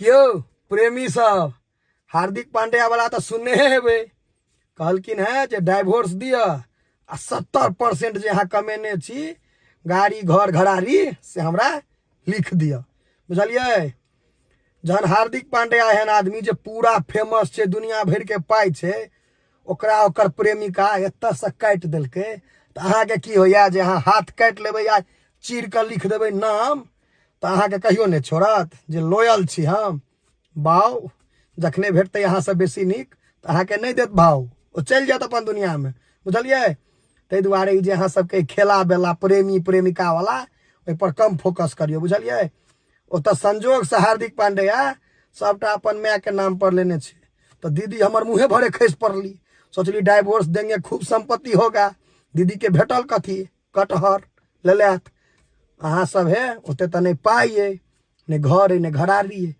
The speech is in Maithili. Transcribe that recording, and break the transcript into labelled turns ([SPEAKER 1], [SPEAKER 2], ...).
[SPEAKER 1] क्यों प्रेमी सब हार्दिक पांड्या वाला तऽ सुनने हेबै। कहलखिन हेँ जे डाइवोर्स दिअ आ 70% जे अहाँ कमेने छी गाड़ी घर घरारी से हमरा लिख दिअ, बुझलियै? जहन हार्दिक पांड्या एहन आदमी जे पूरा फेमस छै, दुनिया भरिके पाइ छै, ओकरा ओकर प्रेमिका एतऽसँ काटि देलकै, तऽ अहाँके की होइए जे अहाँ हाथ काटि लेबै या चीर कऽ लिख देबै नाम, तऽ अहाँके कहियो नहि छोड़त जे लोयल छी हम। बाउ जखने भेटतै अहाँसँ बेसी नीक तऽ अहाँके नहि देत भाव, ओ चलि जायत अपन दुनिआँमे, बुझलियै? ताहि दुआरे ई जे अहाँ सबके खेला बेला प्रेमी प्रेमिकावला ओहिपर कम फोकस करियौ, बुझलियै? ओतऽ संजोगसँ हार्दिक पांड्या सबटा अपन मायके नाम पर लेने छै, तऽ दीदी हमर मुँहे भरे खसि पड़ली। सोचली डाइवोर्स देंगे, खूब सम्पत्ति होगा। दीदीके भेटल कथी? कटहर लेलथि। अहाँ सब हे ओते तऽ नहि पाइ अइ, नहि घर अइ, नहि घरारी अइ।